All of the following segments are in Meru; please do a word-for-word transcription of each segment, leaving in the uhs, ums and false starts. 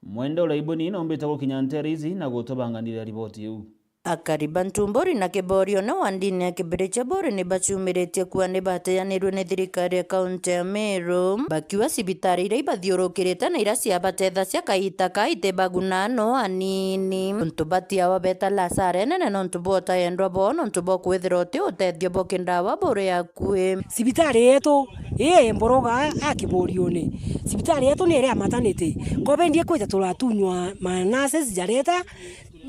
Mwende Uraibuni noombite gukinya nteere ici na gutubanganira riboti iu. Akari ba Ntumburi na Kiborione wa ndini ya Kibiricheburi ni baciumiritie kuuga ni bateanirue ni thirikari ya kaunti ya Meru, bakiuga cibitari iria ibathiurukirite na iria ciabatethagia kaita ka itibaguna no anini. Untu batiawa beta lasara inene nontu bwa utayendwa boo, nontu bwa kwithira uti utethio bwa kindawa buri akui. Cibitari yetu ii Mboroga a Kiborione, cibitari yetu ni iria ya maternity. Nkobendie kwija turatunywa ma nurses jareta,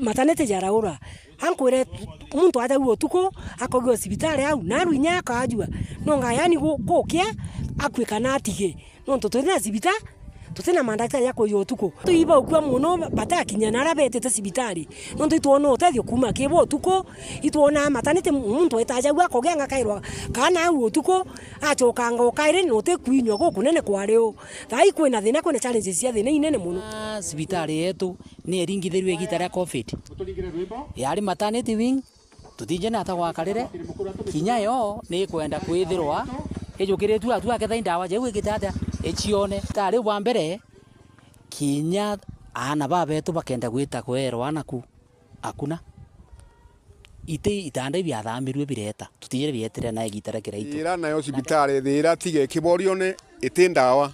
maternity jaraura. Ankwire muntu ajaua utuku, akogua cibitari au, naru inya akajua. Nonga yani gu-, gukia, akue kana atige. Nontu tuti na cibita-, tuti na mandagitari ja kuija utuku. Tuibaukua mono batakinya na aria betite cibitari. Nontu itwona utethio kuuma ki bo utuku, itwona maternity muntu aitajaua akogia ngakairwa kana au utuku, acokanga ukairi na uti kwinywa gukunene kwari u. Thaa ii kwina thina, kwina challenges cia thina inene mono. Ah, cibitari yetu ni iringithirue igita ria covid. Yari maternity wing, tutije ni ata gwakarire. Kinya yo ni ikwenda kwithirwa ijukiritue atu aketha indawa jau igite atia icione. Tari bwa mbere, kinya aana babetu bakenda gwita kwerwa naku, akuna. Iti itanda ibiathamirue bireta, tutijire bietire na igita ria kiraitu. Ira nayo cibitari, thira tige Kiborione iti ndawa.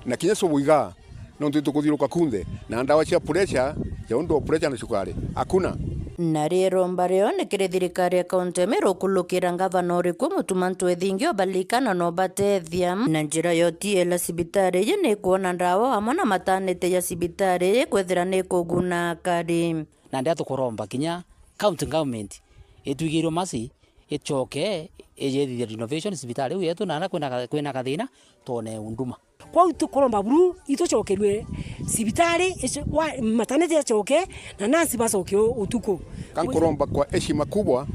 Na kinya cubu igaa, nontu itukuthiuruka kunthe, na ndawa cia pressure, ja untu wa pressure na cukari, akuna. Na riromba rio ni kiri thirikari ya kaunti ya Meru kulukira ngavana uriku Mutuma M'Ethingia ubalikana na ubatethia na njira ya utiela cibitari iji ni kwona ndawa amwe na matanite ya cibitari iji kwithira ni kuguna akari. Na ndia tukuromba kinya county government itwigirwe masi, icoke ijethithia renovation cibitari iu yetu, na aria kwina ka-, kwina kathina, twone unduma. Kwou tukuromba buru itucokerue cibitari icio, wa, maternity acoke, na nurse bacoke u-, utuku. Kankuromba kwa heshima kubwa,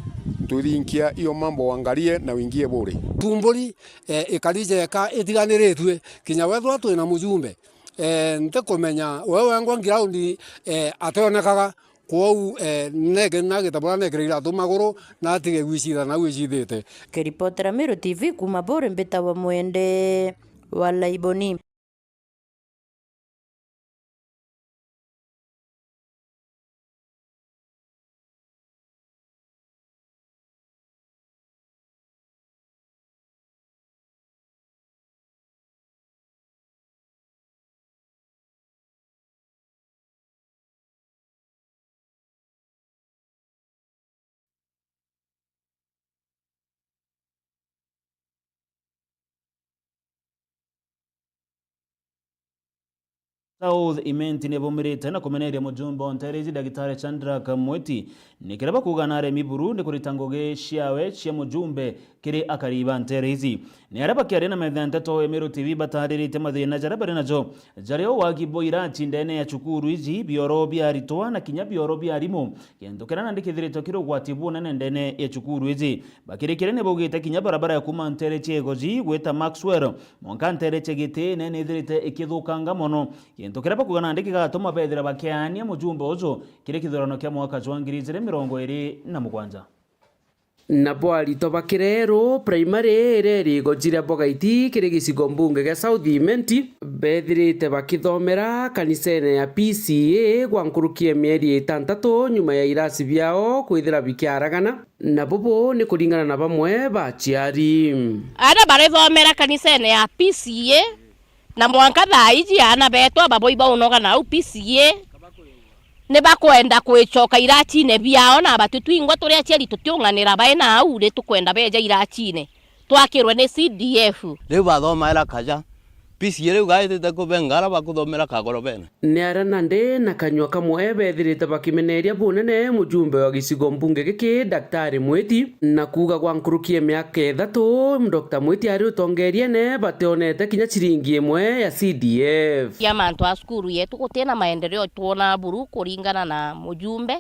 turinkia hiyo mambo, wangalie na wingie bure. Ntumburi, eh, ikari jeka itiganiritue, kinya wethwa twina mujumbe, eh, ntikumenya, we wengwa ground, eh, ationekaga. Kwou, eh, nege-, nagita bura nekire iratu maguru, na atige gwicitha nau icithite. Kiripotera Meru T V kuuma Buri, mbitawa Mwende wa Laiboni. South Imenti nibumirite na kumeneria mujumbe wa nteere ici Dagitari Shadrack Mwiti, ni kiria bakuuga na aremi buru ni kurita ngugi ciawe cia mujumbe kiri akari ba nteere ici. Ni aria bakiaria na metha ya nteto ya Meru T V bataririte mathina jaria bari najo, jari o wagi bwa irachi ndene ya cukuru iji, bioro bia aritwa na kinya bioro bia arimu, gintu kiria nandi kithiritwe kiri ugwati bunene ndene ya cukuru iji. Bakirikiria ni baugite kinya barabara ya kuuma nteere cia Igoji gwita Maxwell mwanka nteere cia Gitiine ni ithirite ikithukanga mono, gintu kiria bakuuga nandi kigatuma bethira bakiaania mujumbe uju kiri kithurano kia mwaka jwa ngiri ijiri mirongo iri na mugwanja. Nabo aritwa ba Kireru Primary iria iri Igoji ria Bogaiti kiri gicigo mbunge gia South Imenti bethirite bakithomera kanisene ya P C A gwa nkuruki ya mieri itantatu nyuma ya irasi biao kwithira bikiaragana. Na bubu ni kuringana na bamwe ba aciari. Aana barithomera kanisene ya P C A, na mwanka thaa iji aana betu aba boi baunoga nau P C A, ni bakwenda kwicoka irachine biao, na batu twingwa turi aciari tutiunganira bae nau, ni tukwenda beja irachine twakirwe ni C D F. Riu bathomaira kaja, P C A riu gaitite kubenga aria bakuthomera kagorobene. Ni aria nandi na kanyua kamwe bethirite bakimeneria bunene mujumbe wa gicigo mbunge giki, Daktari Mwiti, na kuuga gwa nkuruki ya miaka ithatu, Doctor Mwiti ari utongeriene bationete kinya ciringi imwe ya C D F. Ya mantu a cukuru yetu gutina maendeleo twona buru kuringana na mujumbe.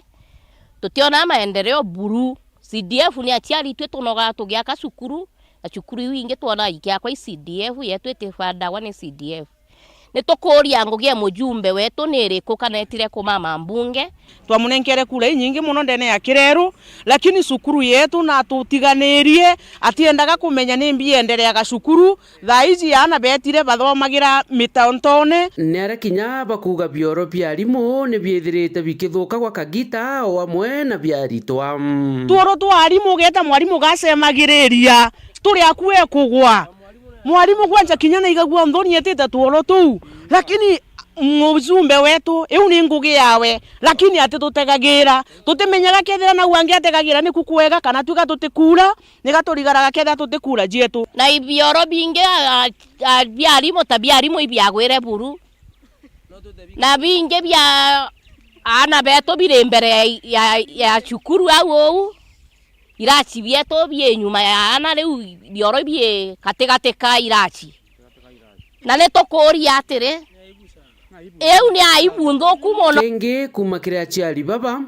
Tutiona maendeleo buru. C D F ni aciari itwe tunogaa tugiaka cukuru, na cukuru iu ingi twona ikiakwa i C D F, yetu itibandagwa ni C D F. Ni tukuuria ngugi ya mujumbe wetu ni iriku kana etire kumama mbunge? Twamunenkere kura inyingi mono ndene ya Kireru, lakini cukuru yetu natutiganirie, atiendaga kumenya ni mbi iendereaga cukuru. Thaa iji aana betire bathomagira mitaontoone. Ni aria kinya bakuuga bioro bia arimu ni biithirite bikithuka gwa kagita o amwe na biaritwa. Tuoro twa arimu, ugeeta mwarimu gacemagiriria, turi akue kugwa. Mwarimu kwanja kinya naigagua nthoni etite tuoro tuu, lakini mujumbe wetu, iu ni ngugi yawe, lakini atitutegagira. Tutimenyaga kethira nau angi ategagira niku kwega kana twiga tutikuura, niga turigaraga kethira tutikuura cietu. Na ibioro bingi, a, a, bia arimu ta bia arimu ibiagwire buru, na bingi bia aana betu biri mbere ya, ya, ya cukuru au uu. Iraci bietu bii nyuma ya aana, riu bioro bii gatigati ka iraci. Na ni tukuuria atiri, iu ni aibu nthuku mono. Kingi kuuma kiri aciari baba.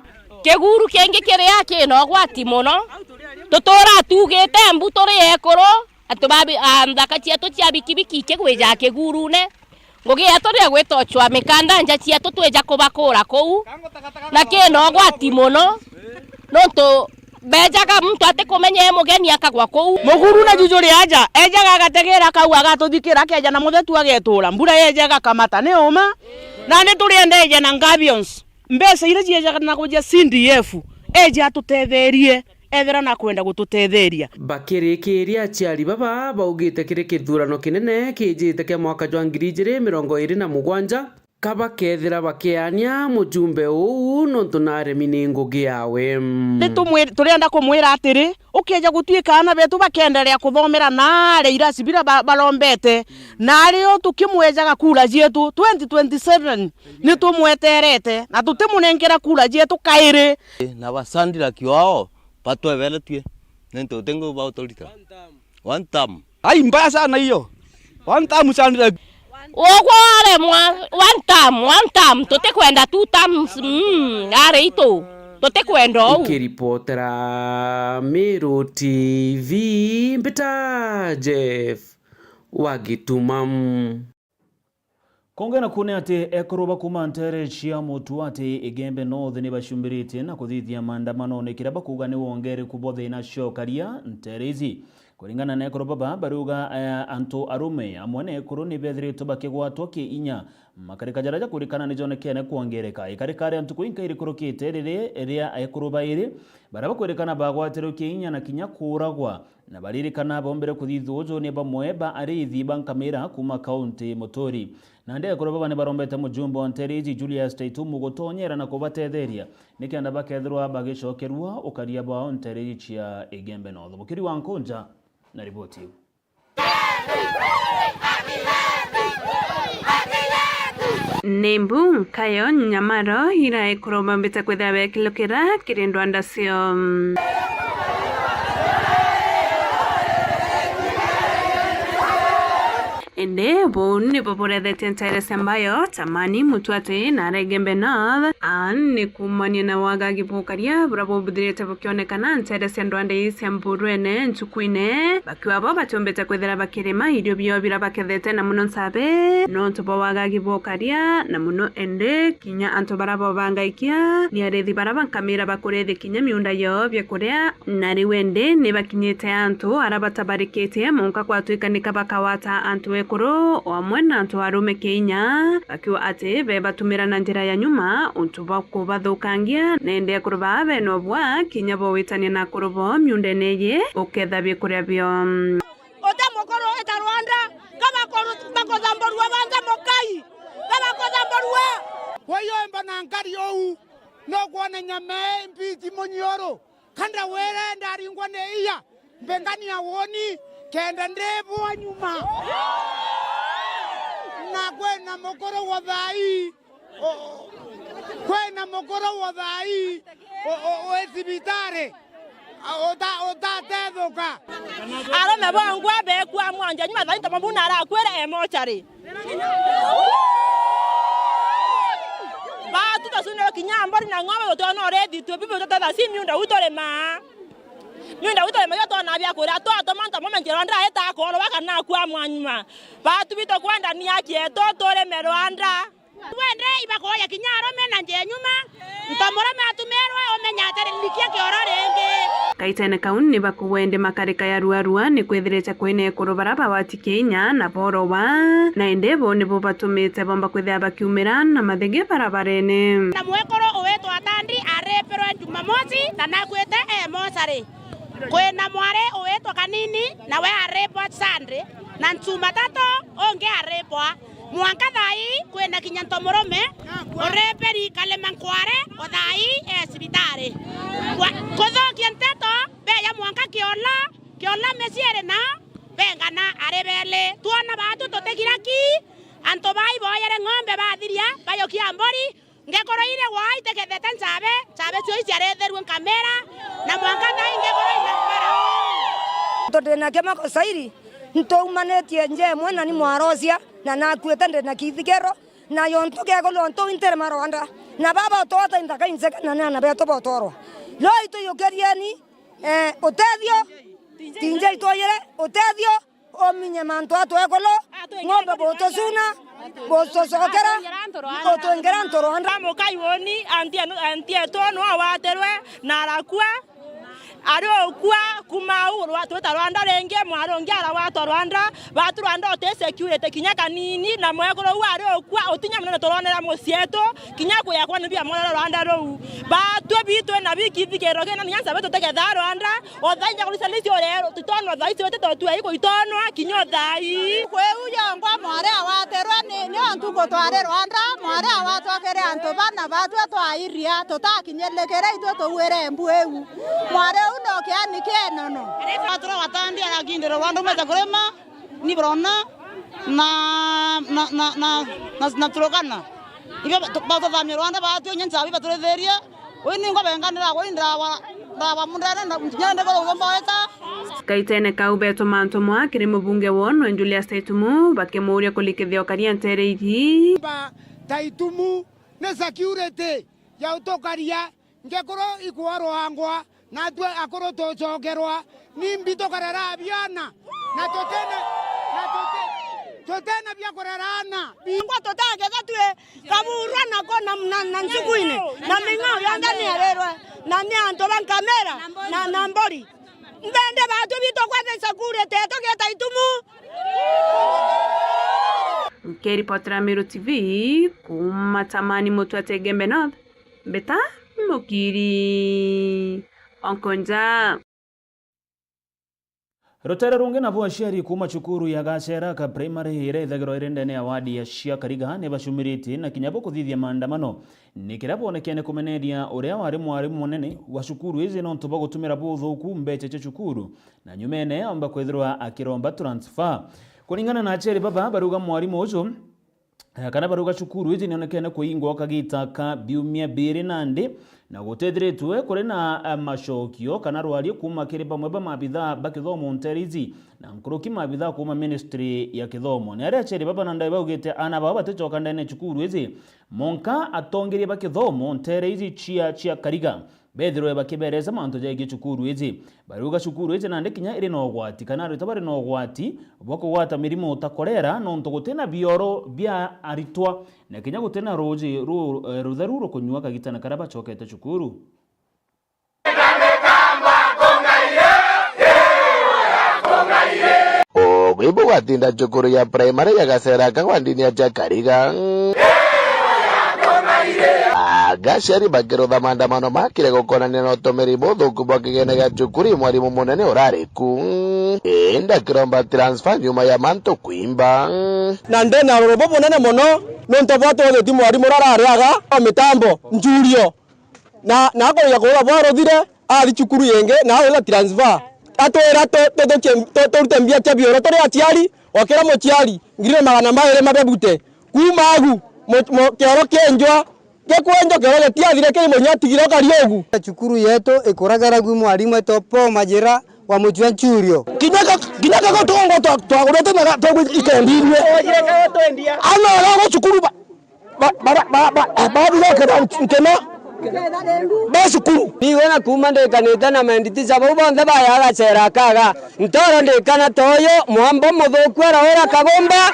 Kiguru kingi kiria kina ugwati mono, tutura tuugite mbu turi ekuru, antu ba bi-, a, nthaka cietu cia bikibiki ikigwija kigurune. Ngugi yetu ni ya gwita ucwa mikanda nja cietu twija kubakuura kuu, na kina ugwati mono, nontu bejaga muntu atikumenya e mugeni akagwa kuu. Muguru na juju ri aja, ejaga agategeera akauga agatuthikira, akeja na muthetu agetuura, mbura yeja igakamata, ni uma? Na ni turiendeeje na ngabions, mbeca iria ciejaga na kuja C D F, eje atutetheerie. Ethira nakwenda gututetheeria. Bakirikiiria, aciari baba baugite kiri kithurano kinene kiijite kia mwaka jwa ngiri ijiri mirongo iiri na mugwanja, ka bakethira bakiania mujumbe uu nontu naaremi ni ngugi yawe. Ni tumwi-, turienda kumwira atiri, ukeja gutuika aana betu bakeenderea kuthomera naaria irasi biria ba-, barombete, na ari o tukimwejaga kura cietu twenty twenty-seven, ni tumweterete na tutimunenkera kura cietu kairi. Na basandira kiwao, batweberetue, nontu uti ngugi bauturita. One term. Ai, mbaya sana hiyo. One term sana. Ugwo aremwa, one term, one term, tutikwenda two terms, mm, ari itu, tutikwenda uu. Nkiripotera Meru T V, mbita Jeff wa Gituma. Kongera kuune ati ekuru ba kuuma nteere cia Mutuati, Igembe North, ni bacumbiritie na kuthithia maandamano ni kiria bakuuga ni wongereku bwa thiina cia ukaria nteere ici. Kuringana na ekuru baba, bariuga, eh, antu arume amwe na ekuru ni bethiritwe bakigwatwa ki inya, makarika jaria jakurikana ni jonekene kwongereka. Ikarika ria ntuku inkai rikurukite riri ria ekuru bairi baria bakwirikana bagwatirwe ki inya na kinya kuuragwa. Na baririkana bombere kuthithua uju ni bamwe ba ariithi ba nkamira kuuma kaunti Muturi. Nandi ekuru baba ni barombete mujumbe wa nteere iji Julius Taitumu gutonyera na kubatetheria nikenda bakethirwa bagicokerua ukaria bwao nteere iji cia Igembe North. Mukiri wa Nkunja na riboti iu. Ni mbu nkayo nyamaro ira ekuru bambite kwithira bekilukira kiri ndwanda cio. Indi buu nibo burethetie nteere cia Mbayo, Tamani, Mutuati na Igembe North, a ni kuumania na wagagi bwa ukaria buria bubuthirite bukionekana nteere cia ndwanda ii cia Mburwene ntukuine, bakiuga bo batiumbite kwithira bakirima irio biao biria bakethete na mono nsabe nontu bwa wagagi bwa ukaria, na mono indi kinya antu baria bobangaikia ni ariithi baria ba nkamira bakuriithia kinya miunda yao biakuria. Na riu indi ni bakinyite antu aria batabarikitie, mwanka kwatwika nika bakawata antu ekuru o amwe na antu arume kiinya, bakiuga ati bebatumira na njira ya nyuma untu bwa kubathukangia, na indi ekuru baa bena ubwa kinya bowitania na akuru bao miundene iji uketha biakuria bio. Uti mukuru wita Rwanda, ka bakuru-, bakuthamburua banthe mukai, ka bakuthamburua. Wayomba na nkari uu, nukwona nyama ii mbiti munyiuru, ka ndawire ndaringwa ni iya, mbingania woni, kenda ndibwa nyuma. Na kwina mukuru wa thaa ii, o-, kwina mukuru wa thaa ii, o-, o-, wi cibitari, a-, uta-, utatethuka. Arume bongwa bekua mwanja nyuma thaa ii, ntomo buna arakwire e mochari. Batu tacunire kinya mbori na ng'ombe gutona urethitue bibi utatethwa si miunda u turimaa. Ni ndaguta mayo tona bia kuria, twatuma nta mume njira ndira ita akorwa kana akua mwanyuma. Batu bitu kwenda ni aki yetu turime Rwanda. Wende ibakoya kinya arume na nje nyuma, ntomurume atumirwe, umenya atiri nikia kioro ringi. Kaitene kau ni bakugwende makarika ya ruarua ni kwithirite kwina ekuru bara bawati kinya na borowa, na indi bo nibo batumite bomba kwithira bakiumira na mathigi barabarene. Na mwekuru uwitwa Atandi aripirwe Jumamosi na nakuite e mochari. Kwina mwari uwitwa Kanini, nawe aripwa Sunday, na Jumatatu ungi aripwa. Mwanka thaa ii kwina kinya ntomurume ureperi Kalema Nkware, o thaa ii e cibitari. Kwa-, kuthukia nteto, beya mwanka Kiola, Kiola miciiri na bengana ari beli. Twona batu tutigira ki, antu bai boyere ng'ombe bathiria, bayokia mburi, ngekoro iria gwaa itekethete nchabe, nchabe cio iciaretherue nkamera, na mwanka thaa ii ngekoro inakara. Nto ndina kemako sairi, ntoumanitie nje mwe na ni mwarocia, na nakuite ndina kithikero, na yontu gekulu ontu intiri marwanda, na baba utwata inthaka injega na ni ana betu botorwa. Leo ituyukirieni, eh, utethio, tinje itwoyere utethio, uminye mantu a twekulu, ng'ombe butucuna, butucokera, utwingira ntu rwanda. Mukai woni, anti enu, anti etu nu awatirwe na arakua. Ari ukua kuma au, rwa-, twita Rwanda ringi, mwari ungi arawatwa Rwanda, batu Rwanda uti security kinya kanini, na mwekuru uu ari ukua, utinya munene turonera mucii etu, kinya kuya kwa ni bia mwana Rwanda ruu. Batwe bitwe na biki thikiro kina ninya nsabe tutegetha Rwanda, o thaa inya kurisa nisi urero, tutonwa thaa ici wete totu ai kuitonwa, kinya o thaa ii. Kweu yongwa mwari awaterwe ni, ni ontu kutwari Rwanda, mwari awatwakere antu bana batwe twairia, tutakinyirikire itwe tuwire mbu iu. Mwari uu no kiani kia inono. Atura watandi arakindira Rwanda umete kurima, ni burona, na, na, na, na, na, na Turkana. Ibio ba-, tu-, batuthamia Rwanda, batwinye nchabi, baturithirie. Ui ningwa benganira, ui ndawa, ndawa mundene, nda-, nginya ndikoro ugomba weta. Kaitene kau betuma antu mwa kiri mubunge wonwe Julius Taitumu, bakimuuria kurikithia ukaria ntere iji. Ba Taitumu ni security ya utukaria. Ngekuru ikworwangwa, natwe akuru tucokerwa, nimbi tukarera biana, na tutene, na tute-, tutene bia kurera ana. Bingwa tutaketha twi kaburwa nako na, na, na nchukuine, na ming'ao yonthe ni erirwe, na ni antu ba nkamera, na, na mbori. Mbende batu bitu kwethe cakuri teto geta itumu. Nkiripotera Meru T V, kuma Tamani Mutwete Igembe North. Mbita Mukiri Onkonja. Rutere rungi nabo aciari kuuma cukuru ya Gacera ka Primary iria ithagirwa iri ndene ya wadi ya cia Kariga ni bacumiritie na kinya bo kuthithia maandamano. Ni kiria bwonekene kumeneria uria wari mwarimu munene wa cukuru iji nontu bwa gutumira buthuku mbecha cia cukuru, na nyumene aomba kwithirwa akiromba transfer. Kuringana na aciari baba, bariuga mwarimu uju Eh, kana barauga cukuru iji nionekene kuingwa kagita ka biumia biiri nandi, na gutithiritwe kuri na, eh, macokio kana rwario kuuma kiri bamwe ba maabithaa ba kithomo ntere iji, na nkuruki maabithaa kuuma ministry ya kithomo. Ni aria aciari baba na ndai baugite ana bao baticoka ndene ya cukuru iji, monka atongeria ba kithomo ntere iji cia, cia Kariga bethirwe bakiberesa mantu jegie cukuru iji. Bariuga cukuru iji nandi kinya iri na ugwati, kana aritwa bari na ugwati bwa kugwata mirimu ta kolera, nontu guti na bioro bia aritwa, na kinya guti na ruuji ru-, eh, rutheru rukunyua kagitana karia bacokete cukuru. Ugwi bugwatinda cukuru ya primary ya Gacera kagwa ndini ya Jakariga. Aga aciari bakirutha maandamano makire gukonania na utumiri buthuku bwa kigene gia cukuru i mwarimu munene urari ku. Indi akiromba transfer nyuma ya mantu kwimba. Na ndena rurumbu bunene mono, nontu bwa twethiti mwarimu uria arari aga o mitambo, Njurio. Na, na akurugia kuura bwaruthire, athi cukuru yingi, na aurira transfer. Atwira tu-, tu-, tukie-, tu-, turute mbia cia bioro turi aciari, o kira muciari, ngiri na magana mairi mabebute. Kuuma agu, mu-, mu-, kioro kienjwa, gikwenjwa, kioro gitiathire, kiri munya atigire ukari ugu. Cukuru yetu ikuragara gwi mwarimu etwa Paul Majira wa Mucua Nchurio. Kinya ka-, kinya kago tugongo twa-, twagurite na ga-, twa-, ikendindwe. Ana ara cukuru ba-, ba-, ba-, ba-, ba-, ba-, bathire kenda nkena. Be cukuru. Nigwe na kuuma ndikanite na menditisa bau bonthe baya agacera akaga. Ntoro ndikana toyo, mwambo muthuku araura kagumba.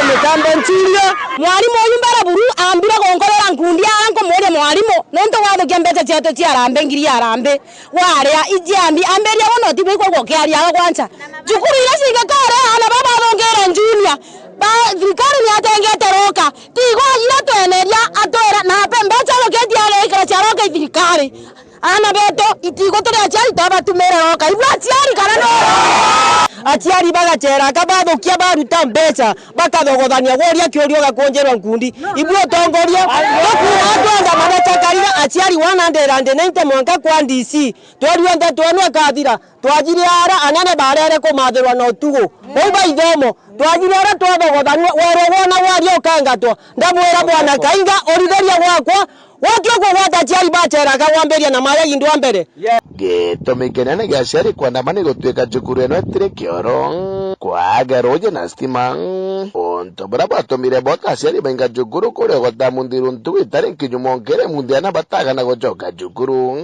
Mitambo nchirio. Mwarimu uyu mbere buru ambire gunkorera nkundi ara nkumuria mwarimu, nontu wathukia mbeca cietu cia arambe, ngiri ya arambe. Waria, ijiambi, ambiria wona utibu ikwigua ukiaria aga kwancha. Cukuru iria cingikore ana baba bathungire junior, ba, thirikari ni atengete roka. Tigo ajire tweneria atwira, na ape mbeca aroketie arekira cia roka i thirikari. Ana betu, itigo turi aciari twabatumire roka. Ibua aciari kana no? Aciari bagacera aka bathukia baruta mbeca, bakathogothania guria kiuria ugakunjirwa nkundi. Ibua utongoria, bakura antu anga mabachakarire aciari one hundred and ninety mwanka kwa D C. Tweri onthe twenu akathira, twajire ara anene barere kumathirwa na utugu. Bau ba ithomo, twajire ara twathogothania, werwo wona waria ukengatwa. Ndamwira Bwana Kainga, urithiria gwakwa, wokie kugwata aciari baceraga wambiria na maya indwa mbere. Gitumi kinene gia aciari kwandama ni gutuika cukuru ino itiri kioro, kwaga ruuji na stima. Untu buria bwatumire boka aciari bainga cukuru kuria gutamu nthiru ntugu itari nkinyu mwonkere munthi ana batagana gucoka cukuru.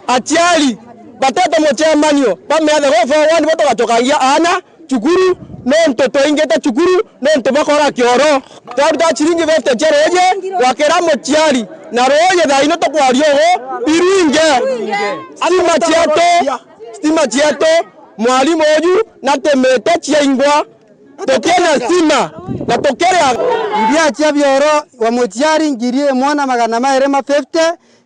Aciari batete mucemanio bamiathe go forward bo tugacokangia ana cukuru, nontu twaingite cukuru, nontu bakora kioro. Twaruta ciringi fifty cia ruuji, gwakira muciari, na ruuji thaa ino tukwaria ugu, irwinge. Stima cietu, stima cietu, mwarimu uju, na timite ciaingwa, tukiena stima, na tukiria. Mbia cia bioro wa muciari ngiri imwe na magana mairi ma fifty,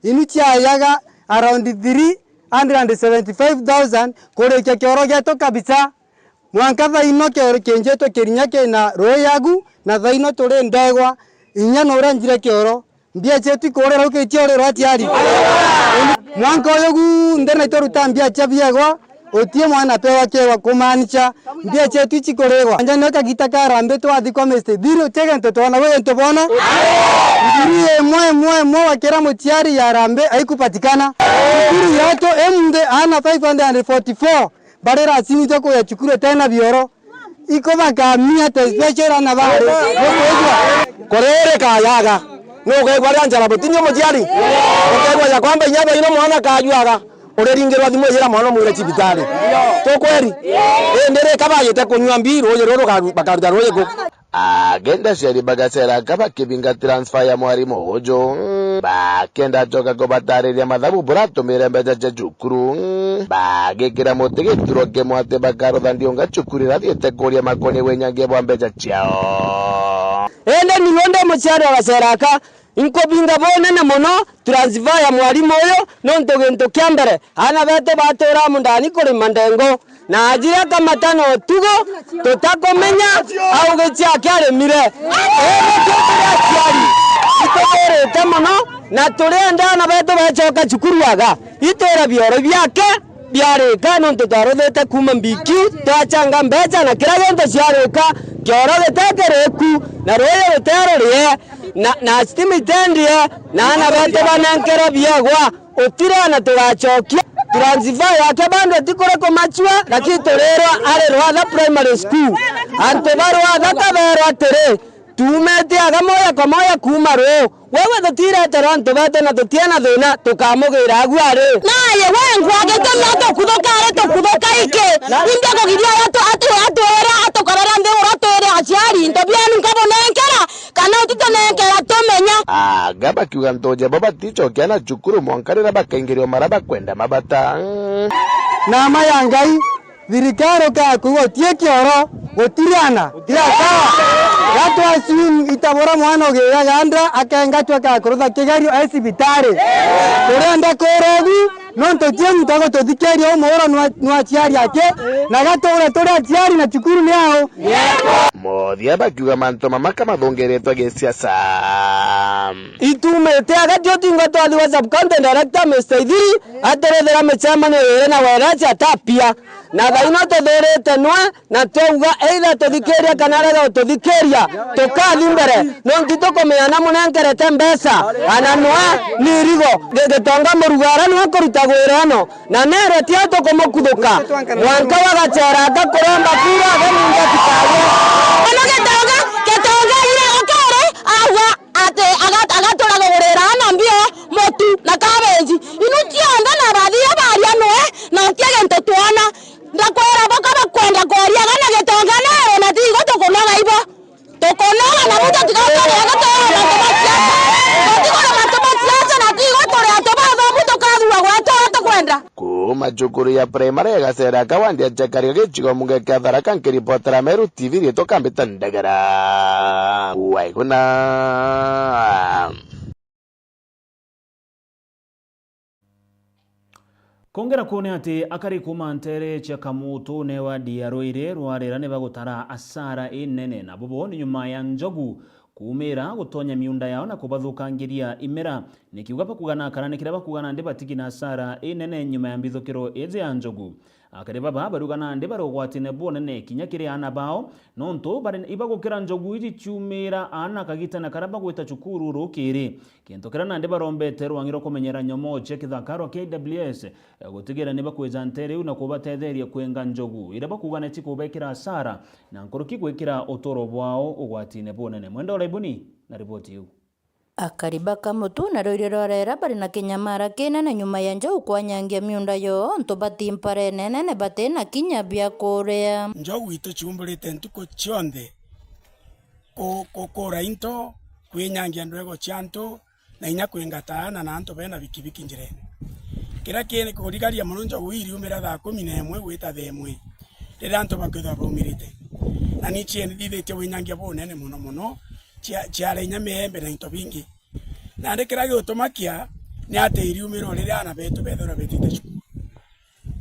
inu ciayaga around three hundred and seventy-five thousand kurikia kioro gietu kabisa. Mwanka thaino kioro kienjetwe Kirinya kina ruuji agu, na thaino turi ndegwa, inya nuria njire kioro. Mbia cietu ikuurira ukiitia uriro aciari. Mwanka uyu gunthe na itwaruta mbia cia biegwa, utie mwana pewa kiegwa, kumaanisha mbia cietu icikurigwa. Anja nio kagita ka arambe twathikwa Mister Thiri, utie gento twona, gwe gento bona? Ngiri imwe, imwe, imwe wakira muciari ya arambe aikupatikana. Cukuru yetu imunthe ana five hundred and forty-four. Barira aciari cia kuya cukuru itena bioro. Iko bakamia te special ana bari. Nukwigua? Kuriri kayaga. Nukwigua ria njara butinyo muciari? Ukegwa ya kwamba inya baino mwana kajuaga. Uriringirwa thimu ijira mwana umwire cibitari. Tu kweri? Indi ri kabayite kunyua mbi ruuji ruru rukaru-, bakaruta ruuji ku? Agenda aciari bagacera aka bakibinga transfer ya mwarimu uju, bakenda acoka kubatariria mathabu buratumire mbeca cia cukuru, bagikira muti gituro kimwe ati bakarutha ndiunga cukuru iria thiite kuria makoni winyangia bwa mbeca ciao. Indi niwe ndi muciari wa gacera aka, inkubinga bunene mono transfer ya mwarimu uyu, nontu gintu kia mbere, ana betu batura mundani kurima ndengo. Na ajira kamata na utugo, tutakumenya au gichi akiaremire. Indi twi turi aciari, itugirite mono, na turienda ana betu becoka cukuru aga, itwira bioro biake biarika, nontu twaruthite kuuma mbiki, twachanga mbeca na kira gintu ciarika, kioro gitekiriku, na ruuji ruterurie, na, na stima itendie, na ana betu banenkerwe biegwa. Utire na tugacokia. Transfer yake bado ti kuri kumachua, lakini turirwa ari Rwatha Primary School. Antu ba Rwatha kaberwa atiri, tuumite aga moya kwa moya kuuma ruu. Wewe tutireterwa antu betu na tutiena thina, tukamugira agu ari. Naye we nkwa gitumi atukuthuka ari tukuthuka iki? Inde kugiria atu-, atu-, atwire atukorera nthi ura twire aciari, into bienu nkabunenkera, kana utitunenkera tumenya? Aga bakiuga ntoje bo baticokia na cukuru mwanka riria bakaingirio mara bakwenda mabata. Na ma ya Ngai, thirikari ukakwigua utie kioro, gutiriana. Tira sawa. Gatwa assume itabura mwana ugiaga nda, akengatwa akakurutha kigerio e cibitari. Turenda kurogu, nontu tie muntu agututhikiria umuuro nwa, nwa aciari ake, na gature turi aciari na cukuru ni ao. Muthia bakiuga mantu mama kamathungiritwe gisiasa. Itumite agati utingo twathi wa sub county director Mister Ithiri, aturithira micemanio iri na Wairesi atapia. Na thaino tuthurite nwe, na twauga either tuthikiria kana arega gututhikiria, tukathi mbere. Nontu tukumenya namunenkerete mbeca, ana nwe ni irigo. Gi-, Gitonga Murugara nwe kuruta gwira uno. Na nero tio tukumukuthuka. Mwanka wa gacera agakuromba kura, aganinga kitabu. Ono Gitonga, Gitonga ire ukere, agwa ati aga-, agatura macukuru ya primary ya Gacera Kawandi ya Chakari gagicigo mbunge kia Tharaka. Nkiripotera Meru T V riitwa Kambita Ndegera. Waiguna. Kongera kuone ati akari kuuma nteere cia Kamutune wa D R O iri rwarira ni bagutara asara inene, na bubu ni nyuma ya njogu kuumira gutonya miunda yao na kubathukangiria imera. Ni kiuga bakuga na kana ni kiria bakuga nandi batigi na asara inene nyuma ya mbithukiro iji ya njogu. Akari baba bariuga nandi bari ugwatine bunene kinya kiri aana bao, nontu bari ibagukira njogu iji ciumira aana kagitene karia bagwita cukuru rukiri. Kintu kiria nandi barombete rwang'i rwa kumenyera nyomoo cia kithaka rwa K W S, eh, gutigira ni bakwija nteere iu na kubatetheria kwenga njogu iria bakuga ni cikubekira asara na nkuruki gwikira uturo bwao ugwatine bunene. Mwenda Uraibuni na riboti iu. Akari ba Kamutune rwiri rwa Rera bari na kinyamara kinene nyuma ya njogu kwanyangia miunda yoo, ontu bati mparene nene bati na kinya bia kuria. Njogu ituciumburite ntuku cionthe ku-, ku-, kura into, kwinyangia ndwego cia antu, na inya kwingata aana na antu bena bikibiki njirene. Kiria kiri kurigaria mono, njogu iriumira thaa kumi na imwe gwita thaa imwe, riria antu bakethirwa baumirite. Na ni cieni thithitie winyangia bunene mono mono, cia-, ciaria inya miembe na into bingi. Nandi kiria gigutumakia ni ati iriumira o riria aana betu bethirwa betite cukuru.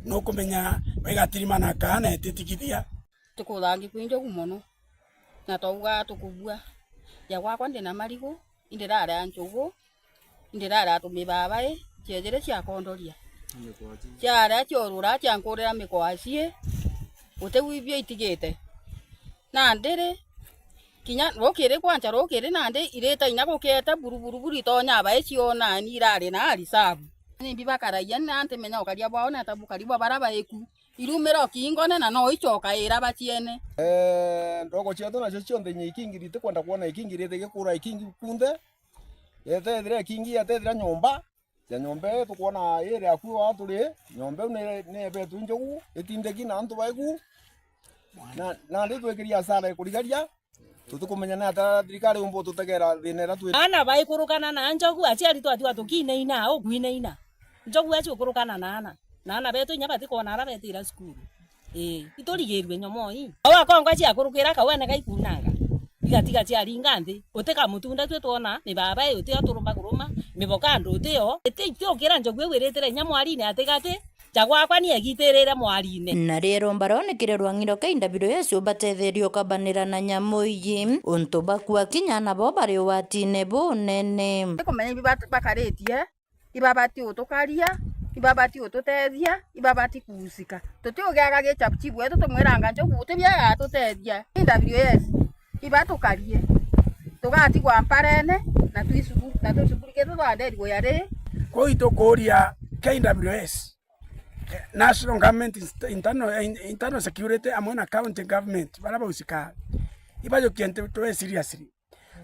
Nukumenya baigatirimana kaana etitigithia. Tukuthangikwa i njogu mono, na twauga tukubua. Ja gwakwa ndi na marigu, indirarea njugu, indirarea tumibabai, ciejire ciakondoria. Ciaria ciorura, ciankurira mikwaci, guti gwibio itigite. Nandi ri, kinya rukiri, kwancha rukiri nandi irita inya gukiete buru, buru, buru, itonya bai ciona ni irari na arisabu. Nimbi bakaragia, na ntimenya ukaria bwao, ni ata bukari bwa bara baiku. Irumira o kingone na no icoka ira baciene. Eh, ndogo cietu nacio cionthe inya ikingi ritikwenda kwona ikingi rithigikura ikingi kunthe. Yetethira ikingi, yetethira nyomba. Ya nyomba ii tukwona iri akui wa turi, nyomba iu ni, ni ebetwe njogu, itindeki na antu baiku. Na, na ritwikiria asara ikurigaria. Tutikumenya ni ata thirikari umba ututegera thina iria twi. Aana baikurukana na njogu, aciari twatiwa tukiinaina au kwinaina. Njogu acio ukurukana na aana. Na aana betu inya batikwona ara betira cukuru. Ii, iturigirue nyomoo ii. Au akongwa ciakurukira kawene gaikunanga. Igatiga ciaringa nthi. Uti kamutunda twi twona ni baba ii, uti o turumba kuruma, miboka andu uti o. Iti, itiukira njogu iu iritire inya mwarine atigati. Ja gwakwa ni egitirire mwarine. Na riero mbaroni kiri rwang'i rwa K W S ubatetherie ukabanira na nyamu iji, untu bakua kinya nabo bari ugwatine bunene. Tikumenya ibi bat-, bakaritie, ibabati utukaria, ibabati ututethia, ibabati kuusika. Tutiugiaga gicha chibu wetu tumwiranga njogu, uti biega atutethia. K W S, ibatukarie. Tugatigwa mparene, na twisubu-, na tucuburikie tutwanderigwe yari. Kwou itukuria K W S. National Government, inst-, internal, in-, internal security amwe na county government, baria bausikaa, ibajukie ntu twe seriously.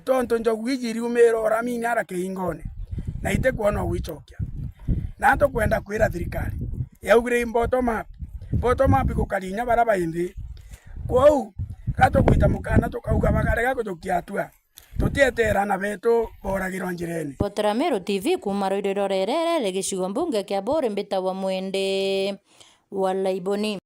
Tontu njogu iji iriumira uramini ara kiingone, na itikwona ugwicokia. Na tukwenda kwira thirikari, yaugire i bottom up. Bottom up igukari inya baria bai nthi. Kwou, ga tugwita mukana tukauga bakarega kujukia atua. Tutieteera aana betu booragirwa njirene. Potera Meru T V kuuma rwiriro rwa Rerere, gicigo mbunge kia Buuri, mbitagwa Mwende wa Laiboni.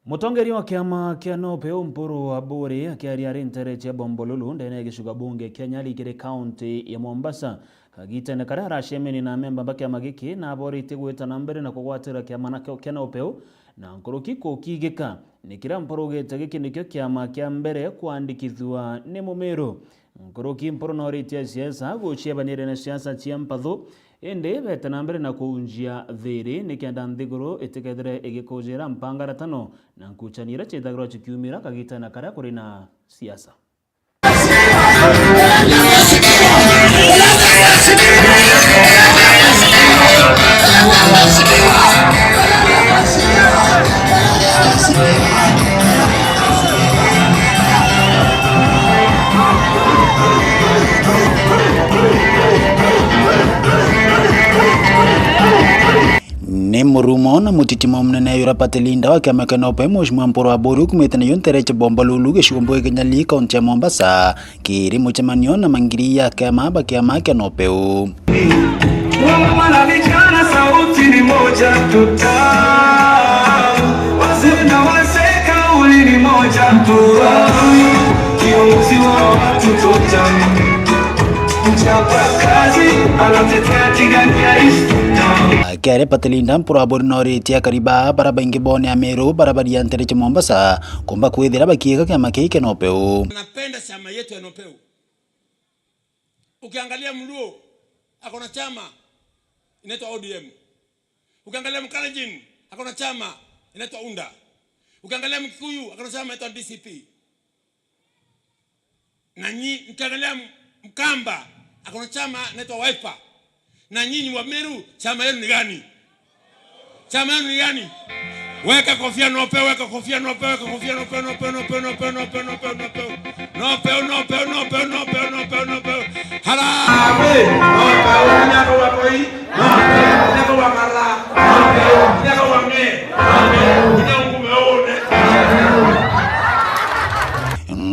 Mutongeria wa kiama kia NOPEU Mpuru wa Buuri akiaria ari nteere cia Bombolulu ndene ya gicigo bunge kia Nyali kiri kaunti ya Mombasa, kagitene karia aracemenie na amemba ba kiama giki na aboritie gwita na mbere na kugwatira kiama nakio kia NOPEU na nkuruki kukigika. Ni kiria Mpuru augite giki nikio kiama kia mbere kwandikithua ni Mumiru. Nkuruki Mpuru noritie siasa guciebaniria na siasa cia mpathu, indi bete na mbere na kuunjia thiiri nikenda nthiguru itikethire igikujira mpangaratano na nkuchani iria ciithagirwa cikiumira kagitene karia kuri na siasa. Ni murumo na mutitimo munene yura party leader wa kiama kia NOPEU, Mheshimiwa Mpuru wa Buuri, ukumite nayo nteere cia Bombolulu, gicigo mbunge kia Nyali, kaunti ya Mombasa, kiri mucemanio na mangiri ya kiama ba kiama kia NOPEU. Ni moja tuta. Wazee na wazee, kauli ni moja tuta. Kiongozi wa watu tuta. Mchapa kazi, anatetea Tigania East tuta. Akiaria Pate Linda, Mpuru Aburi noritie akari ba bara baingi bo ni Ameru bara baria ntere cia Mombasa kumba kwithira bakiika kiama kii kia NOPEU. Napenda chama yetu ya NOPEU. Ukiangalia Mluo, ako na chama inaitwa O D M. Ukiangalia Mkalenjin, ako na chama inaitwa UNDA. Ukiangalia Mkikuyu, ako na chama inaitwa D C P. Na nyi-, ukiangalia M-, Mkamba, ako na chama inaitwa Wiper. Na nyinyi wa Meru, chama yenu ni gani? Chama yenu ni gani? Weka kofia NOPEU, weka kofia NOPEU, weka kofia NOPEU, NOPEU, NOPEU. NOPEU, NOPEU, NOPEU. Harambee! NOPEU, mnyako wa Moi, NOPEU, mnyako wa Mara, NOPEU, mnyako wa Ng'e, NOPEU, mnyako ngume one.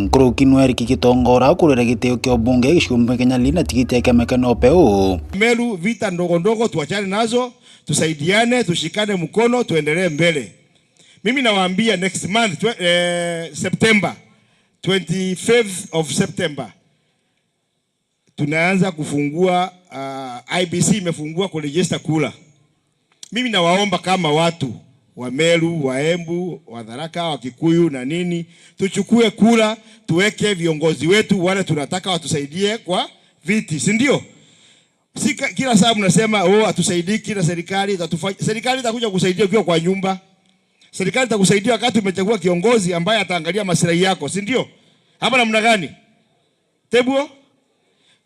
Nkuruki nwe Eric Gitongora kurira gitio kia ubunge gicigo mbunge kia Nyali na tigiti ya kiama kia NOPEU. Meru, vita ndogo ndogo tuachane nazo, tusaidiane, tushikane mkono, tuendelee mbele. Mimi nawaambia next month, twe-, eh, September, twenty-fifth of September, tunaanza kufungua, ah, I E B C imefungua kuregister kura. Mimi nawaomba kama watu wa Meru, wa Embu, wa Tharaka, wa Kikuyu na nini, tuchukue kura, tuweke viongozi wetu wale tunataka watusaidie kwa viti, si ndio? Si ka-, kila saa mnasema, "Oh, hatusaidiki na serikali, itatufa-," serikali itakuja kusaidia ukiwa kwa nyumba. Serikali itakusaidia wakati umechagua kiongozi ambaye ataangalia maslahi yako, si ndio? Ama namna gani? Tebuo?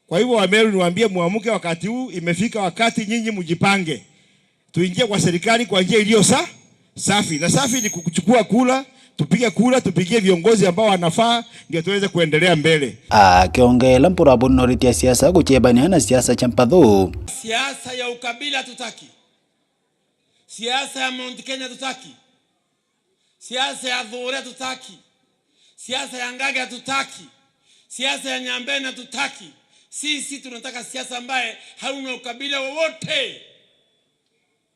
Kwa hivyo, Wameru, niwaambie, muamke, wakati huu imefika, wakati nyinyi mjipange. Tuingie kwa serikali kwa njia iliyo sa-, safi. Na safi ni kuchukua kura, tupige kura, tupigie viongozi ambao wanafaa, ndio tuweze kuendelea mbele. Akiongela Mpuru Aburi noritie siasa guchebania na siasa cia mpathu. Siasa ya ukabila tutaki. Siasa ya Mount Kenya tutaki. Siasa ya Thuria tutaki. Siasa ya Ngage tutaki. Siasa ya Nyambene tutaki. Sisi tunataka siasa ambaye hauna ukabila wowote.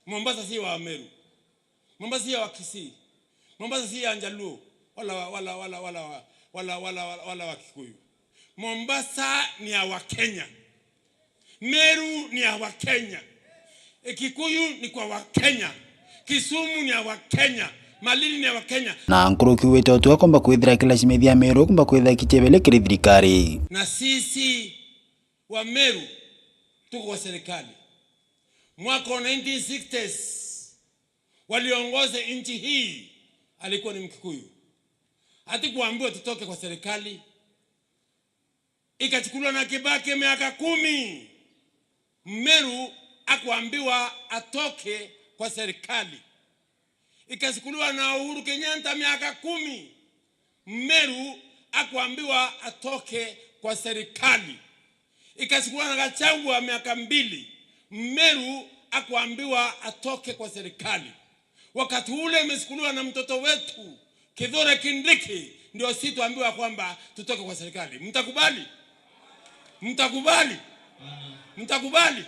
Mombasa si wa Meru. Mombasa si ya Wakisii. Mombasa si ya Njaluo. Wala wa, wala, wala, wala wa, wala, wala, wala, wala wa Kikuyu. Mombasa ni ya Wakenya. Meru ni ya Wakenya. Kikuyu ni kwa Wakenya. Kisumu ni ya Wakenya. Malindi ni ya Wakenya. Na nkuruki wite utua komba kwithira kila cimethia Meru komba kwithira kichebele kiri thirikari. Na sisi wa Meru tuko kwa serikali. Mwaka wa nineteen sixties, waliongoza nchi hii alikuwa ni Mkikuyu. Hatukuambiwa tutoke kwa serikali. Ikachukuliwa na Kibaki miaka kumi, Mmeru akuambiwa atoke kwa serikali. Ikachukuliwa na Uhuru Kenyatta miaka kumi, Mmeru akuambiwa atoke kwa serikali. Ikachukuliwa na Gachagua miaka mbili, Mmeru akuambiwa atoke kwa serikali. Wakati ule imechukuliwa na mtoto wetu Kithure Kindiki, ndio si tuambiwa kwamba tutoke kwa serikali. Mtakubali? Mtakubali? Mtakubali?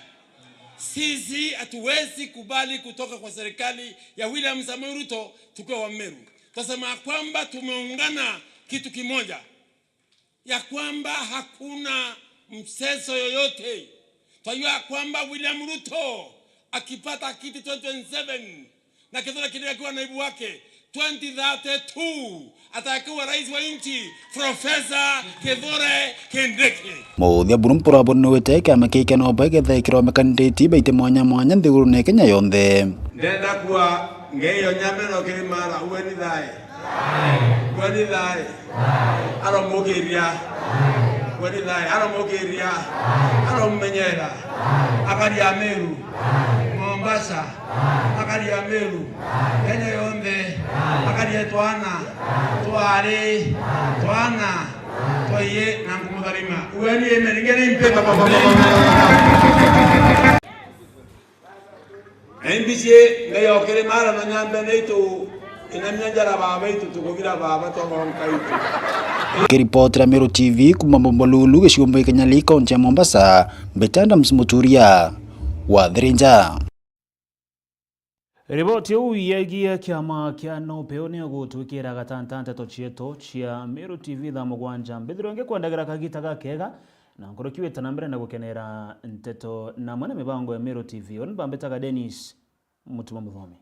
Sisi hatuwezi kubali kutoka kwa serikali ya William Samoei Ruto tukiwa Wameru. Tutasema kwamba tumeungana kitu kimoja, ya kwamba hakuna mchezo yoyote. Twajua ya kwamba William Ruto akipata kiti twenty twenty-seven na Kithure Kindiki akiwa naibu wake, twenty thirty-two atakuwa rais wa nchi, Professor Kithure Kindiki. Muthia buru Mpuru Aburi niwite kiama kii kia NOPEU githaikirwa makandidates baite mwanya mwanya nthigurune ya Kenya yonthe. Ndenda kuwa ngeyo nyameno kiri mara uwe ni thae. Uwe ni thae. Aromukiria. Uwe ni thae. Aromukiria. Aromumenyera. Akari a Meru. Mombasa. Akari a Meru. Kenya yonthe. Akari e twana. Twari. Twana. Twaiye na nkumutharima. Uwe ni amen. Ngeni mpe baba. Na imbicie ngai okiri mara na nyambe nitu inamia njara baba itu tukuvira baba twagonka itu. Kiripotera Meru T V kuma Bombolulu, gicigo mbunge kia Nyali, kaunti ya Mombasa, Mbete Adams Muturia wa Thirinja. Riboti iu yegie kiama kia NOPEU ni igutwikira gatanta nteto cietu cia Meru T V thaa mugwanja. Mbithirwe ngikwendagira kagita gakega, na nkuruki wita na mbere na gukenera nteto na amwe na mibango ya Meru T V. Uni bambitaga Dennis Mutuma Muthomi.